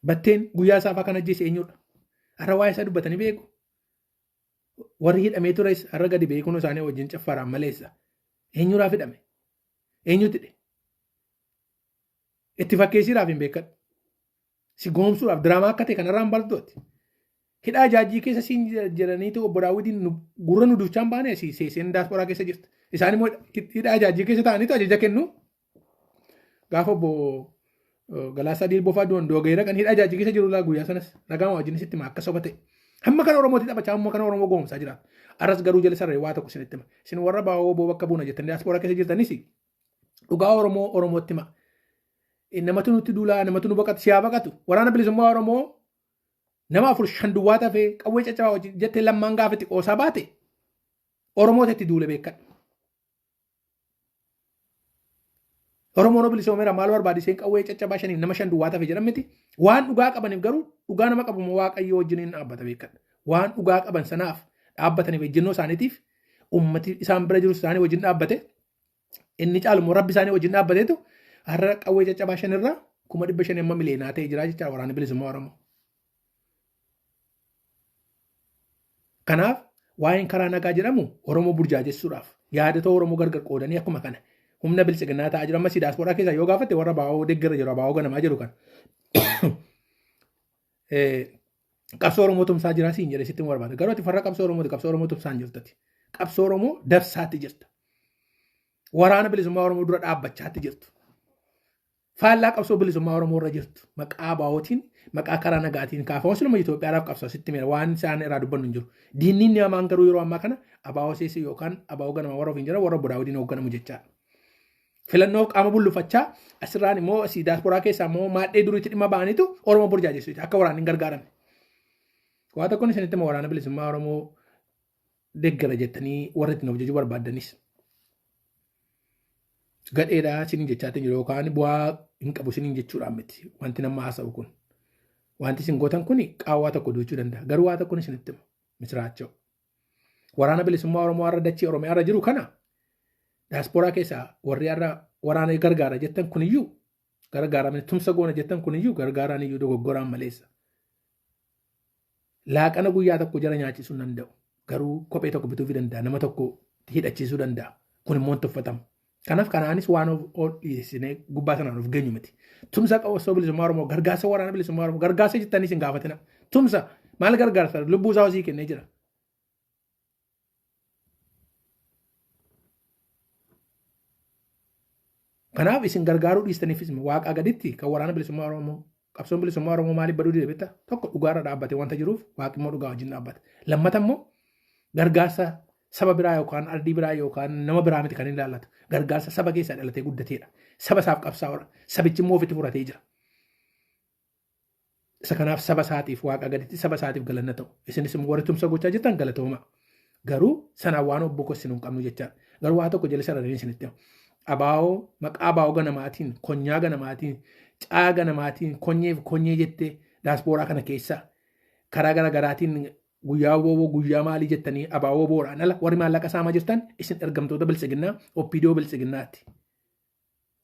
[SPEAKER 1] Batteen guyyaa isaafaa kan ajjeese eenyudha? Har'a waa'ee isaa dubbatanii beeku. Warri hidhamee tures har'a gadi beekuun isaanii wajjin caffaraan maleessa. Eenyuraaf hidhame? Eenyutti hidhe? Itti fakkeessiidhaaf hin beekadhu. Si goomsuudhaaf diraamaa akka ta'e kanarraan bartooti. Hidhaa jaajjii keessa siin jedhaniitu obbo Daawwitiin gurra nu duuchaan baane si seeseen daasporaa keessa jirti. Isaan immoo hidhaa jaajjii keessa ta'aniitu ajaja kennu. Gaafa obbo Galaasaa Dilboo fa'aa du'an doogeera kan hidhaa jaajjii keessa jiru laa guyyaa sanas ragaa wajjin sitti hima akka soba ta'e. Hamma kana Oromootti taphachaa hamma kana Oromoo goomsaa jira. Arras garuu jala sararee waa tokko isinitti hima. Isin warra baawoo boo bakka buuna jettanii daasporaa keessa jirtanis dhugaa Oromoo Oromootti hima. Namatu nutti duulaa namatu nu baqatu siyaa baqatu waraana bilisummaa Oromoo nama afur shan duwwaa tafee qawwee caccabaa wajjin jettee lammaan gaafa itti qoosaa baate Oromoota itti duule beekadhu. Oromoon bilisoomeera maal barbaade isheen qawwee caccabaa shaniif nama shan duwwaa tafe jedhan miti. Waan dhugaa qabaniif garuu dhugaa nama qabu immoo Waaqayyo wajjin hin dhaabbata beekadha. Waan dhugaa qaban sanaaf dhaabbataniif ejjennoo isaaniitiif ummati isaan bira jirus isaanii wajjin dhaabbate inni caalu immoo rabbi isaanii wajjin dhaabbateetu har'a qawwee caccabaa shanirraa 500,000 amma miliyoonaa ta'e jira jecha waraana bilisummaa Oromoo. Kanaaf waa'een karaa nagaa jedhamu Oromoo burjaajessuudhaaf yaadota Oromoo gargar qoodanii akkuma kana humna biltsiginnaa ta'aa jiru amma si daasporaa keessaa yoo gaafatte warra baa'oo deeggarra jiru baa'oo ganamaa jiru kana. Qabsoo Oromoo tumsaa jira siin jedhe sitti barbaada. Garuu ati farra qabsoo Oromooti qabsoo Oromoo tumsaa hin jirtati. Qabsoo Oromoo dabsaatti jirta. Waraana bilisummaa Oromoo dura dhaabbachaatti jirtu. Faallaa qabsoo bilisummaa Oromoo irra jirtu. Maqaa ABOtiin maqaa karaa nagaatiin kaafamu siluma Itoophiyaadhaaf qabsoo sitti meera waan isaan irraa dubbannu hin jiru. Diinni inni hamaan garuu yeroo ammaa kana ABO seesii yookaan ABO ganama warra ofiin jira warra obbo Daawudiin hoogganamu jechaadha. Filannoo qaama bullufachaa asirraan immoo asii daasporaa keessaa immoo maadhee duriitti dhimma ba'aniitu Oromoo burjaajessu akka waraanni hin gargaaramne. Waa tokkoon isinitti immoo waraana bilisummaa Oromoo deggara jettanii warra ittiin of jajuu barbaaddanis. Gadheedhaa isiniin jechaatiin jiru yookaan bu'aa hin qabu isiniin jechuudhaan miti wanti nama haasa'u kun. Wanti isin gootan kun qaawwaa tokko duuchuu danda'a. Garuu waa tokkoon isinitti hima. Misiraachoo. Waraana bilisummaa Oromoo har'a dachee Oromiyaa irra jiru kana daaspooraa keessaa warri har'a waraana gargaara jettan kuniyyuu gargaaramni tumsa goona jettan kuniyyuu gargaaraan iyyuu dogoggoraan maleessa. Laaqana guyyaa tokko jara nyaachisuu hin danda'u. Garuu kophee tokko bituufii danda'a. Nama tokko hidhachiisuu danda'a. Kun immoo hin tuffatamu. Kanaaf kanaanis waan of dhiyeessinee gubbaa sanaan of geenyu miti. Tumsa qabsoo bilisummaa Oromoo gargaarsa waraana bilisummaa Oromoo gargaarsa jettanii isin gaafatina. Tumsa maal gargaarsa lubbuu isaa hosii kennee jira. Kanaaf isin gargaaruu dhiistaniifis waaqaa gaditti kan waraana bilisummaa Oromoo qabsoon bilisummaa Oromoo maaliif baduu dide beektaa? Tokko dhugaarra dhaabbate wanta jiruuf waaqi immoo dhugaa wajjin dhaabbata. Lammata immoo gargaarsa saba biraa yookaan ardii biraa yookaan nama biraa miti kan inni ilaallatu. Gargaarsa saba keessaa dhalatee guddateedha. Saba isaaf qabsaa'uudha. Sabichi immoo ofitti fudhatee jira. Isa kanaaf saba isaatiif waaqa gaditti saba isaatiif galanna ta'u. Isinis immoo warri tumsa gochaa jirtan galatooma. Garuu sanaan waan obbo kossinu hin qabnu jechaadha. Garuu waa tokko jala sararanii isinitti himu. Abaa'oo maqaa abaa'oo ganamaatiin, konyaa ganamaatiin, caa ganamaatiin, konyeef konyee jettee daaspooraa kana keessa karaa gara garaatiin guyyaa wooboo guyyaa maalii jettanii abaa'oo booraan ala warri maallaqa saamaa jirtan isin ergamtoota biltsiginnaa OPDO biltsiginnaati.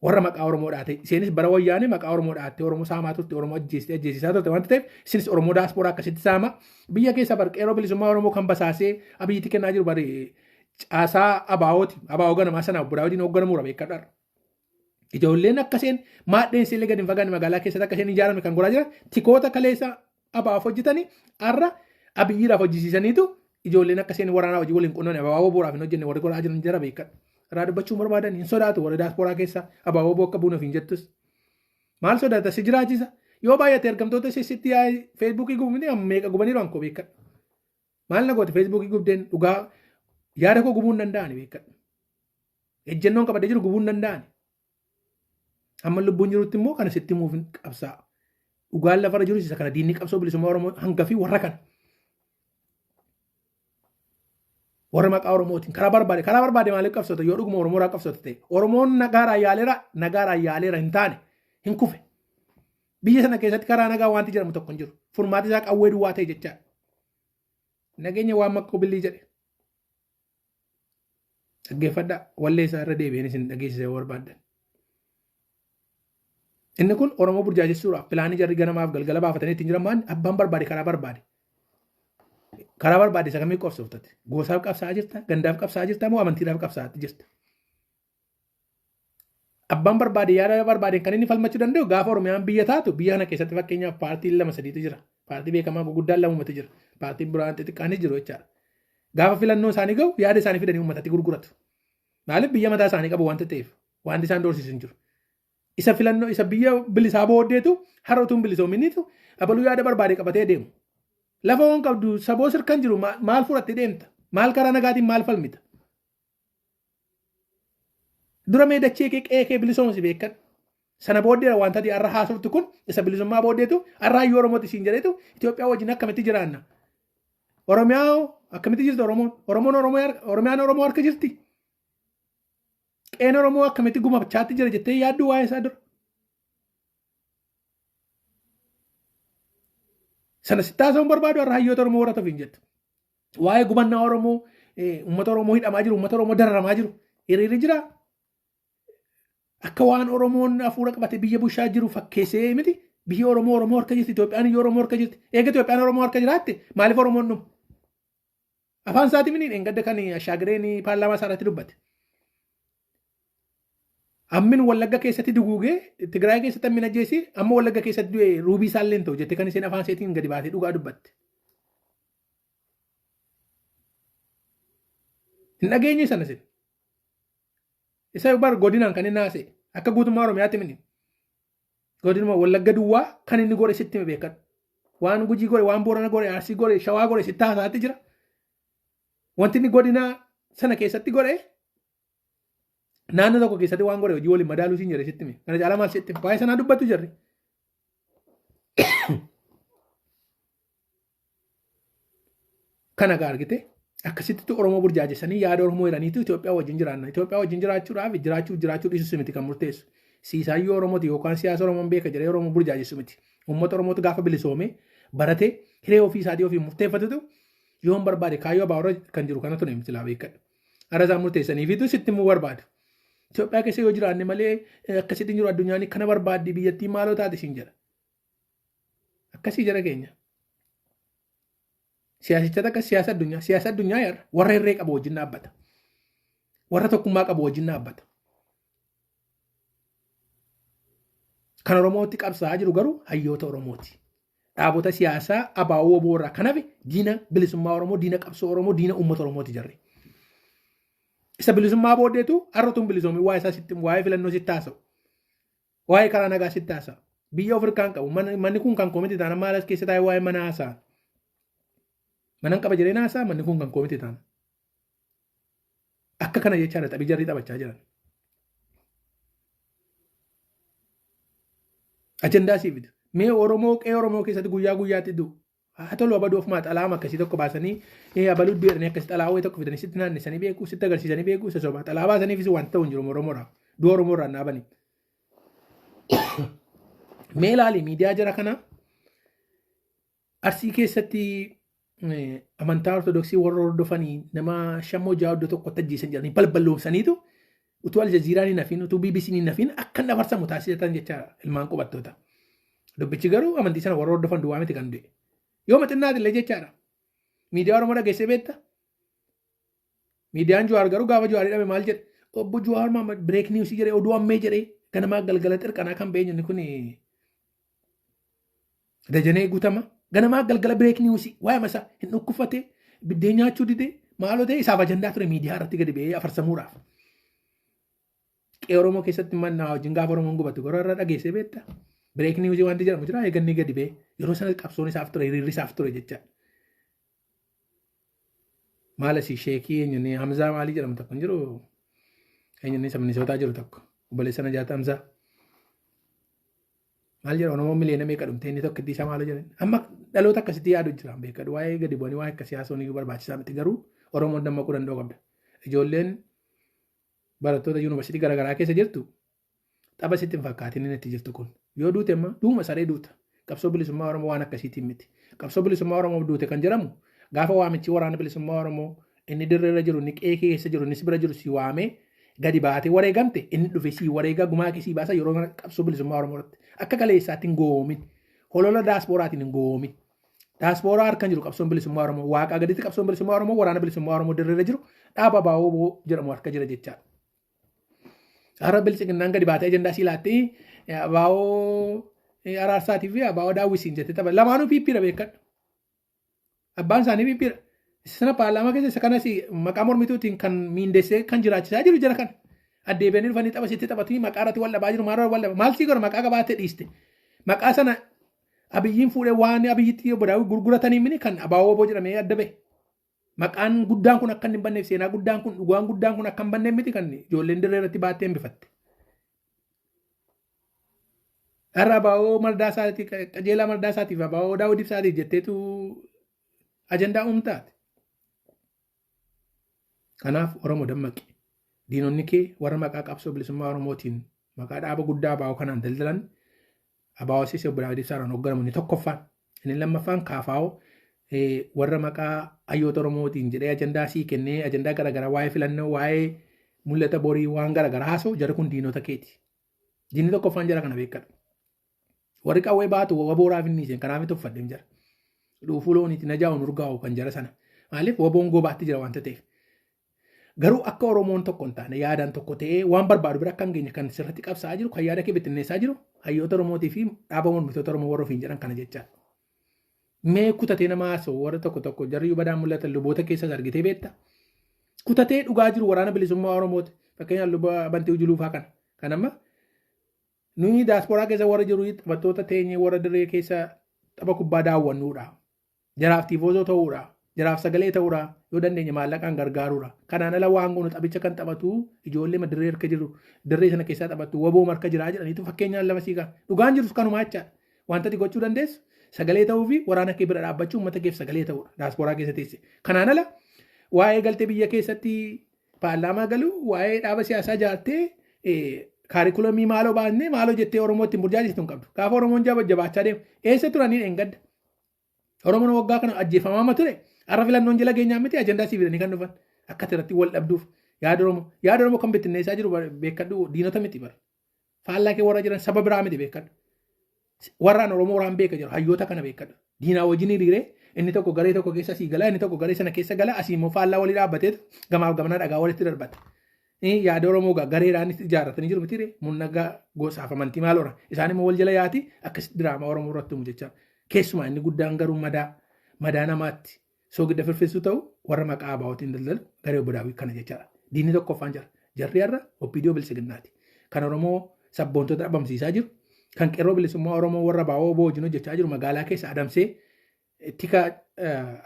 [SPEAKER 1] Warra maqaa Oromoo dhaate isheenis bara wayyaanee maqaa Oromoo dhaattee Oromoo saamaa turte Oromoo ajjeestee ajjeesisaa turte wanta ta'eef isinis Oromoo daaspooraa akkasitti saama biyya keessa bar qeerroo bilisummaa Oromoo kan basaasee Abiyyitti kennaa jiru bari caasaa abaawooti abaawoo ganamaa sana obbo Daawudiin hoogganamuura beekadha. Ijoolleen akkaseen maadheen illee gadi hin fagaanne magaalaa keessatti akkaseen ijaarame kan godhaa jiran tikoota kaleessa abaaf hojjetanii har'a Abiyyiidhaaf hojjisiisaniitu ijoolleen akka isheen waraanaa hojii waliin qunnamne abaaboo booraaf hin hojjenne warri godhaa jiran jara beekadha. Irraa dubbachuu barbaadan hin sodaatu warri daasporaa keessa abaaboo boo akka buunuuf hin jettus. Maal sodaata si jiraachisa? Yoo baay'ate ergamtoota ishee sitti yaa'e feesbuukii gubni meeqa gubaniiru ankoo beekadha. Maal na goote feesbuukii gubdeen dhugaa yaada koo gubuu hin danda'ani beekadha. Ejjennoon qabadee jiru gubuu hin danda'ani. Hamma lubbuun jirutti immoo kana sitti himuuf qabsaa'a. Dhugaan lafarra jirus isa kana diinni qabsoo bilisummaa Oromoo hangafii warra kana. Warra maqaa Oromootiin karaa barbaade karaa barbaade maaliif qabsota yoo dhuguma Oromoo irraa qabsota ta'e Oromoon nagaaraan yaaleera nagaaraan yaaleera hin taane hin kufe. Biyya sana keessatti karaa nagaa wanti jedhamu tokko hin jiru. Furmaati isaa qawwee duwwaa ta'e jechaadha. Nageenya waan makkoo billii jedhe. Dhaggeeffadhaa wallee isaa irra deebi'een isin dhageessisa yoo barbaaddan. Inni kun Oromoo burjaajessuudhaaf pilaanii jarri ganamaaf galgala baafatanii ittiin jiran maal abbaan barbaade karaa barbaade. Karaa barbaade isa kamii qabsooftate? Goosaaf qabsaa'aa jirta? Gandaaf qabsaa'aa jirta moo amantiidhaaf qabsaa'aa jirta? Abbaan barbaade yaada barbaadeen kan inni falmachuu danda'u gaafa Oromiyaan biyya taatu biyya kana keessatti fakkeenyaaf paartiin lama sadiitu jira. Paartii beekamaa guguddaan lamumatu jira. Paartiin biraan xixiqqaanis jiru jechaadha. Gaafa filannoo isaanii gahu yaada isaanii fidanii uummatatti gurguratu. Maaliif biyya mataa isaanii qabu wanta ta'eef wanti isaan doorsisu hin jiru. Isa filannoo isa biyya bilisaa booddeetu har'a utuu hin bilisoominiitu abaluu yaada barbaade qabatee deemu. Lafa waan qabdu saboo sirkan jiru maal fudhattee deemta? Maal karaa nagaatiin maal falmita? Dura mee dachee kee qe'ee kee bilisoomsi beekan. Sana booddee wanta ati har'a haasoftu kun isa bilisummaa booddeetu har'a hayyuu Oromooti siin jedheetu Itoophiyaa wajjin akkamitti jiraanna? Oromiyaa akkamitti jirti Oromoon? Oromoon Oromiyaan Oromoo harka jirti? Qe'een Oromoo akkamitti gumachaatti jira jettee yaadduu waa'ee isaa dura? Sana sitti haasa'uun barbaadu har'a hayyoota Oromoo warra ta'uuf hin jettu. Waa'ee gubannaa Oromoo, uummata Oromoo hidhamaa jiru, uummata Oromoo dararamaa jiru hiriirri jira. Akka waan Oromoon hafuura qabate biyya bushaa jiru fakkeessee miti. Biyyi Oromoo Oromoo harka jirti, Itoophiyaan iyyuu Oromoo harka jirti. Eega Itoophiyaan Oromoo harka jiraatte maaliif Oromoon dhuma? Afaan isaatii mini dheengadda kan Ashaagireen paarlaamaa isaa irratti dubbate. Ammin Wallagga keessatti duguugee Tigraay keessatti ammin ajjeesee amma Wallagga keessatti du'e ruubii isaallee hin ta'u jettee kan isheen afaan isheetiin gadi baatee dhugaa dubbatte. Hin dhageenye sana isin. Isa bar godinaan kan inni haasa'e akka guutummaa Oromiyaatti mini. Godinuma Wallagga duwwaa kan inni godhe sitti hime beekadhu. Waan Gujii godhe, waan Boorana godhe, Arsii godhe, Shawaa godhe sitti haasaatti jira. Wanti inni godina sana keessatti godhe naannoo tokko keessatti waan godhe hojii waliin madaaluu siin jedhe sitti hime. Kana caalaa maal sitti hime? Waa'ee sanaa dubbatu jarri. Kana gaa argite Akkasittitu Oromoo burjaajessanii yaada Oromoo jedhaniitu Itoophiyaa wajjin jiraanna. Itoophiyaa wajjin jiraachuudhaaf jiraachuuf jiraachuu dhiisus miti kan murteessu. Siisaayyuu Oromooti yookaan siyaasa Oromoon beeka jedhee Oromoo burjaajessu miti. Uummata Oromootu gaafa bilisoome baratee hiree ofii isaatii ofii murteeffatutu yoon barbaade kaayyoo abaarra kan jiru kana ture miti laa beekadha. Har'a isaan murteessaniifitu sitti immoo barbaadu. Itoophiyaa keessa yoo jiraanne malee akkasitti hin jiru addunyaan kana barbaaddi biyyattii maaloo taate siin jedha. Akkasii jara keenya. Siyaasicha takka siyaasa addunyaa siyaasa addunyaa yarra warra hirree qabu wajjin dhaabbata. Warra tokkummaa qabu wajjin dhaabbata. Kan Oromootti qabsaa'aa jiru garuu hayyoota Oromooti. Dhaabota siyaasaa abaa'oo woboo irraa kan hafe diina bilisummaa Oromoo, diina qabsoo Oromoo, diina uummata Oromooti jarri. Isa bilisummaa booddeetu har'a tun bilisoomi waa'ee isaa sitti waa'ee filannoo sitti haasa'u. Waa'ee karaa nagaa sitti haasa'a. Biyya of hirkaan qabu. Manni kun kan koo miti taana maal as keessa taa'ee waa'ee mana haasa'a. Manan qaba jedhee haasa'a manni kun kan koo miti taana. Akka kana jechaadha taphi jarri taphachaa jiran. Ajandaa sii fidu. Mee Oromoo qe'ee Oromoo keessatti guyyaa guyyaatti du'u. Haa tolu abaduu ofumaa xalaama akkasii tokko baasanii abaluu jedhanii akkasii xalaa wayii tokko fidanii sitti naannessanii beeku sitti agarsiisanii beeku isa sobaa xalaa baasaniifis wanti ta'u hin jiru Oromoodhaa. Du'a Oromoorraa hin dhaabanii. Mee ilaali miidiyaa jara kana Arsii keessatti amantaa Ortodoksii warra hordofanii nama shammoo ja'a iddoo tokkotti ajjeesan jedhanii balballoomsaniitu utuu Aljaziiraan hin hafiin utuu BBC'n hin hafiin akka hin dabarsamu taasisatan jecha ilmaan qubattoota. Dubbichi garuu amantii sana warra hordofan duwwaa miti kan du'e. Yoo maxinnaati illee jechaadha. Miidiyaa Oromoo dhageessee beekta? Miidiyaan Jawaar garuu gaafa Jawaar hidhame maal jedhe? Obbo Jawaar Mahammad break news jedhee oduu ammee jedhee ganamaa galgala xirqanaa kan beenyu inni kun Dajanee guutama ganamaa galgala break news waa'ee masaa hin dhukkufate biddeen nyaachuu didee maaloo ta'e isaaf ajandaa ture miidiyaa irratti gadi ba'ee afarsamuudhaaf. Qe'ee Oromoo keessatti mannaa wajjin gaafa Oromoon gubatu garuu irra dhageessee beekta. Break news wanti jedhamu jira eeganni gadi ba'ee yeroo sana qabsoon isaaf ture hiriirri isaaf ture jechaadha. Maal asii sheekii eenyuun Hamzaa maalii jedhamu tokko hin jiru eenyuun isa Minisootaa jiru tokko obboleessa Najaat Hamzaa. Maal jedha Oromoon miliyoona meeqa dhumte inni tokko isaa maal jedhan amma dhaloota akkasitti yaadu jira beekadhu waa'ee gadi bu'anii waa'ee akkasii haasa'uun iyyuu barbaachisaa miti garuu Oromoon dammaquu danda'u qabda. Ijoolleen barattoota yuunivarsiitii garaagaraa keessa jirtu tapha sitti hin fakkaatin inni itti jirtu kun. Yoo duute immoo duuma saree duuta. Qabsoo bilisummaa Oromoo waan akkasiitiin miti. Qabsoo bilisummaa Oromoof duute kan jedhamu gaafa waamichi waraana bilisummaa Oromoo inni dirree irra jiru inni qe'ee keessa jiru inni si bira jiru si waamee gadi baatee wareegamte inni dhufe si wareegaa gumaa kee si baasa yeroo kana qabsoo bilisummaa Oromoo irratti akka kaleessaatti hin gowwoomin. Holola daasporaatiin hin gowwoomin. Daaspooraa harka jiru qabsoon bilisummaa Oromoo waaqaa gaditti qabsoon bilisummaa Oromoo waraana bilisummaa Oromoo dirree irra jiru dhaaba baa'oo jedhamu harka jira jechaadha. Har'a biltsiginnaan gadi baatee ajandaa sii laattee abaa'oo araarsaatii fi abaa'oo daawwisiin jettee tapha. Lamaanuu piippiidha beekadhu. Abbaan isaanii piippiidha. Isa sana paarlaamaa keessa isa kanas maqaa mormituutiin kan miindessee kan jiraachisaa jiru jara kana. Addeebi'anii dhufanii tapha sitti taphatanii maqaa irratti wal dhabaa jiru maal wal dhaba maal sii godha maqaa qabaattee dhiiste. Maqaa sana Abiyyiin fuudhee waan Abiyyitti obbo Daawit gurguratanii mini kan abaa'oo oboo jedhamee adda bahe. Maqaan guddaan kun akka hin banneef seenaa guddaan kun dhugaan guddaan kun akka hin banneef miti kan ijoolleen dirree irratti baattee hambifatte. Har'a abaa'oo mardaa isaatii qajeelaa mardaa isaatiif abaa'oo daawwit ibsaatiif jetteetu ajandaa uumtaate. Kanaaf Oromo dammaqi. Diinonni kee warra maqaa qabsoo bilisummaa Oromootiin maqaa dhaaba guddaa abaa'oo kanaan daldalan abaa'oo Siisee obbo Daawit Ibsaadhaan hoogganamu inni tokkoffaan. Inni lammaffaan KFO warra maqaa hayyoota Oromootiin jedhee ajandaa sii kennee ajandaa garaagaraa waa'ee filannoo waa'ee mul'ata borii waan garaagaraa haasa'u jarri kun diinota keeti. Diinni tokkoffaan jara kana beekadhu. Warri qawwee baatu wabooraaf inni isheen kanaaf tuffadheen jara. Dhuufuu looniiti na jaa'u nurgaa'u kan jara sana. Maaliif waboon gobaatti jira waanta ta'eef. Garuu akka Oromoon tokko hin taane yaadaan tokko ta'ee waan barbaadu bira akka hin geenye kan sirriitti qabsaa'aa jiru kan yaada kee bittinneessaa jiru hayyoota Oromootii fi dhaaba mormitoota Oromoo warra ofiin jedhan kana jechaadha. Mee kutatee nama haasa'u warra tokko tokko jarri badaan mul'atan luboota keessas argitee beekta. Kutatee dhugaa jiru waraana bilisummaa Oromooti. Fakkeenyaaf luba Bantii Ujuluufaa kana. Kan amma nuyi daasporaa keessa warra jiru taphattoota teenyee warra dirree keessa tapha kubbaa daawwannuudha. Jaraaf tiifoozoo ta'uudha. Jaraaf sagalee ta'uudha. Yoo dandeenye maallaqaan gargaaruudha. Kanaan ala waan goonu taphicha kan taphatu ijoollee dirree harka jiru dirree sana keessaa taphattu waboo marka jiraa jedhaniitu fakkeenyaan lama siiqa. Dhugaan jirus kanumaa jechaadha. Wanta ati gochuu dandeessu sagalee ta'uu fi waraana kee bira dhaabbachuu uummata keef sagalee ta'uudha. Daasporaa keessa teesse. Kanaan ala Waa'ee galtee biyya keessatti paarlaamaa galu, waa'ee dhaaba siyaasaa ijaartee kaarikulamii maaloo baannee maaloo jettee Oromoo ittiin burjaajessitu hin qabdu. Gaafa Oromoon jabaachaa deemu eessa turanii dheengadda? Oromoon waggaa kana ajjeefamaama ture. Har'a filannoon jala geenyaan miti ajandaa sii fidanii kan dhufan. Akka irratti wal dhabduuf yaada Oromoo. Yaada Oromoo kan bittinneessaa jiru beekadhu, diinota miti bara. Faallaa kee warra jiran saba biraa miti, beekadhu. Warraan Oromoo waraan beeka jiru hayyoota kana beekadhu. Diinaa wajjin hiriiree inni tokko garee tokko keessa asii gala, inni tokko garee sana keessa gala, asii immoo faallaa walii dhaabbateetu gamaaf gamanaa dhagaa walitti darbata. Yaada Oromoo gareedhaan ijaarratanii jiru miti murna gosaaf amantii maal ora. Isaan immoo wal jala yaati akkasitti diraamaa Oromoo irratti uumu jecha. Keessumaa inni guddaan garuu madaa madaa namaatti soogidda firfirsu ta'u warra maqaa ABOtiin daldalu garee obbo Daawit kana jechaadha. Diinni tokkoffaan jira. Jarri har'a OPDO bilisiginnaati. Kan Oromoo sabboontota dhabamsiisaa jiru, kan qeerroo bilisummaa Oromoo warra ABO wajjin hojjechaa jiru magaalaa keessa adamsee tika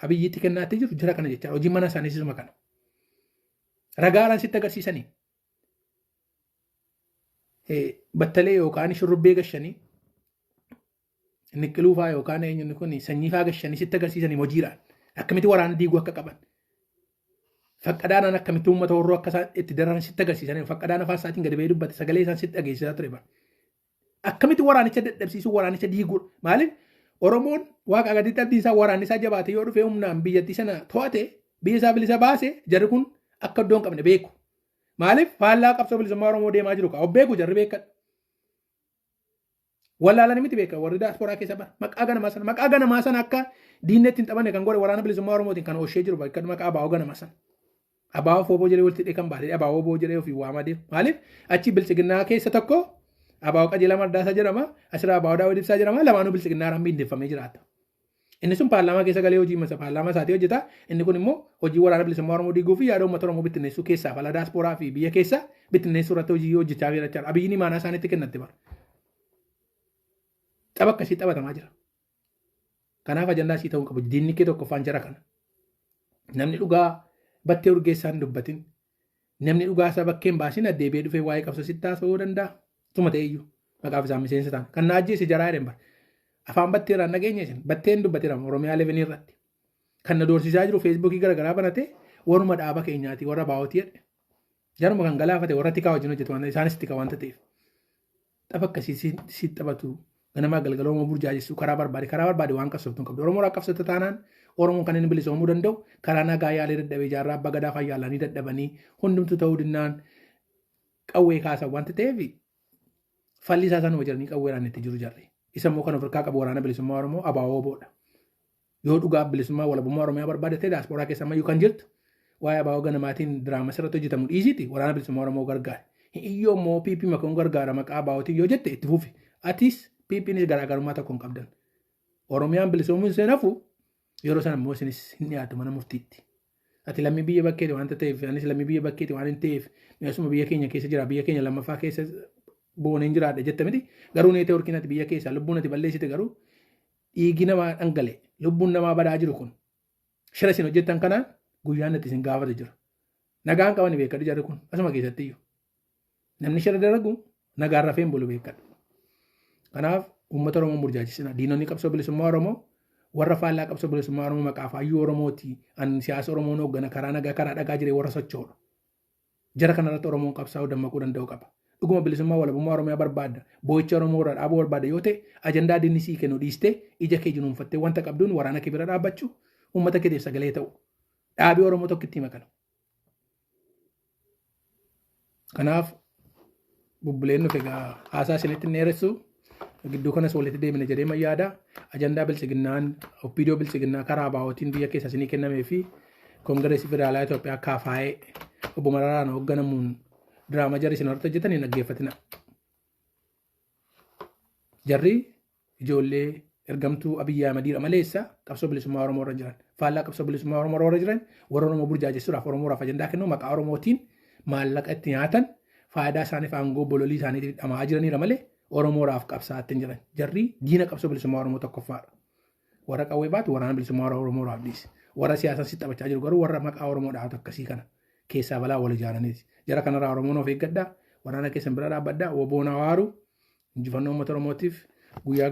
[SPEAKER 1] Abiyyiitti kennaatti jiru jira kana jechaadha. Hojiin mana isaaniis isuma kana. Ragaadhaan sitti agarsiisanii. Battalee yookaan shurrubbee gashanii, niqqiluu fa'aa yookaan eenyuun kun sanyii fa'aa gashanii sitti agarsiisanii hojiidhaan akkamitti waraana diiguu akka qaban. Faqqadaanaan akkamitti uummata horroo akka isaan itti daran sitti agarsiisanii, faqqadaan afaan isaatiin gadi ba'ee dubbate, sagalee isaan sitti dhageessisaa ture bara. Akkamitti waraanicha dadhabsiisuu, waraanicha diiguu. Maaliif? Oromoon waaqa gaditti abdiin isaa waraanni isaa jabaate yoo dhufe humnaan biyyattii sana to'ate, biyya isaa bilisa baase, jarri kun akka iddoo hin qabne beeku. Maaliif? Faallaa qabsoo bilisummaa Oromoo deemaa jiru kaa beeku jarri, beekadha. Wallaalanii miti, beekan. Warri daasporaa keessa bara maqaa ganamaa sana, maqaa ganamaa sana akka diinni ittiin taphanne kan godhe waraana bilisummaa Oromootiin kan ooshee jiru bakka maqaa ABO ganamaa sana. ABO fooboo jedhee walitti hidhee kan baatee ABO boo jedhee ofii waamaa deemu. Maaliif? Achi bilchiginnaa keessa tokko ABO Qajeelaa Mardaasaa jedhama, asirraa ABO Daawit Ibsaa jedhama, lamaanuu bilchiginnaadhaan miindeffamee jiraata. Inni sun paarlaamaa keessa galee hojii masa paarlaamaa isaatii hojjeta. Inni kun immoo hojii waraana bilisummaa Oromoo diiguu fi yaada uummata Oromoo bittinneessuu keessaa falaa daasporaa fi biyya keessa bittinneessuu irratti hojii hojjechaa jira jechaadha. Abiyyiin imaanaa isaaniitti kennatte bara. Tapha akkasii taphatamaa jira. Kanaaf ajandaa sii ta'uu qabu. Diinni kee tokkoffaan jara kana. Namni dhugaa Battee Urgeessaan dubbatin. Namni dhugaa isaa bakkeen baasin addeebi'ee dhufee waa'ee qabsoo sitti haasa'uu danda'a. Tuma ta'eyyuu maqaaf isaan miseensa ta'an. Kan na ajjeese jaraa jedhan bara. Afaan Battee irraan dhageenya isin. Batteen dubbateera Oromiyaa Levenii irratti. Kan na doorsisaa jiru Feesbuukii garaagaraa banatee waruma dhaaba keenyaati, warra baa'ootii jedhe. Jaruma kan galaafate warra tikaa wajjin hojjetu waan isaanis tika waanta ta'eef. Tapha akkasii si taphatu, ganamaa galgala Oromoo burjaajessuu karaa barbaade karaa barbaade waan qabsoftu hin qabdu. Oromoo qabsata taanaan Oromoon kan inni bilisoomuu danda'u karaa nagaa yaalee dadhabee, jaarraa abbaa gadaa fa'aa yaalanii dadhabanii hundumtu ta'uu dinnaan qawwee kaasan wanta ta'eef, falli isaa sanuma jedhanii qawweedhaan itti jiru jarri. Isa immoo kan of harkaa qabu waraana bilisummaa Oromoo ABO boodha. Yoo dhugaa bilisummaa walabummaa Oromiyaa barbaade ta'e, daasporaa keessa ammayyuu kan jirtu, waa'ee ABO ganamaatiin diraama sirratti hojjetamu dhiisiiti waraana bilisummaa Oromoo gargaara. Iyyoo immoo PP makuun gargaara maqaa ABOtiin yoo jette itti fufi. Atis PPnis garaagarummaa tokko hin qabdan. Oromiyaan bilisoomuun isheen hafu yeroo sana immoo isinis hin dhiyaatu mana murtiitti. Ati lammii biyya bakkeeti waanta ta'eef, anis lammii biyya bakkeeti waan hin ta'eef, asuma biyya keenya keessa jira, biyya keenya lammaffaa keessa booneen jiraadha jette miti. Garuu neetwoorkiin ati biyya keessaa lubbuun ati balleessite, garuu dhiigi namaa dhangale, lubbuun namaa badaa jiru kun shira isin hojjettan kanaan guyyaan itti isin gaafatu jira. Nagaan qabani, beekadhu, jarri kun asuma keessatti iyyuu. Namni shira dalagu nagaan rafee hin bulu, beekadhu. Kanaaf uummata Oromoo burjaajisina. Diinonni qabsoo bilisummaa Oromoo warra faallaa qabsoo bilisummaa Oromoo maqaa faayyuu Oromooti. An siyaasa Oromoon hooggana, karaa nagaa karaa dhagaa jiree warra socho'udha. Jara kanarratti Oromoon qabsaa'uu dammaquu danda'u qaba. Dhuguma bilisummaa walabummaa Oromiyaa barbaadda. Boo'icha Oromoo irraa dhaabuu barbaadda yoo ta'e, ajandaa diinni sii kennu dhiistee ija kee junuunfattee wanta qabduun waraana kee bira dhaabbachuu, uummata keetiif sagalee ta'u. Dhaabii Oromoo tokkitti makana. Kanaaf bubbuleen dhufe egaa haasaa isinitti hin dheeressu. Gidduu kanas walitti deemina jedhee man yaada. Ajandaa bilchiginnaan OPDO bilchiginnaa karaa ABOtiin biyya keessa isinii kennamee fi Koongireesii Federaalaa Itoophiyaa kaafaa'ee obbo Mararaan hoogganamuun diraama jarri isin irratti hojjetan hin dhaggeeffatina. Jarri ijoollee ergamtuu Abiyyi Ahmediidha maleessa qabsoo bilisummaa Oromoo irra jiran. Faallaa qabsoo bilisummaa Oromoo irra jiran, warra Oromoo burjaajessuudhaaf Oromoodhaaf ajandaa kennu, maqaa Oromootiin maallaqa itti nyaatan, faayidaa isaaniif aangoo bololii isaaniitiif dhama'aa jiranidha malee Oromoodhaaf qabsaa'aa hin jiran. Jarri diina qabsoo bilisummaa Oromoo tokkoffaadha. Warra qawwee baatu waraana bilisummaa Oromoodhaaf dhiisi. Warra siyaasan si taphachaa jiru garuu warra maqaa Oromoo dhaatu akkasii kana keessaa balaa wal ijaaraniiti. Jara kanarraa Oromoon of eeggadhaa. Waraana keessan bira dhaabbadhaa. Woboon hawaaru injifannoo uummata Oromootiif guyyaa.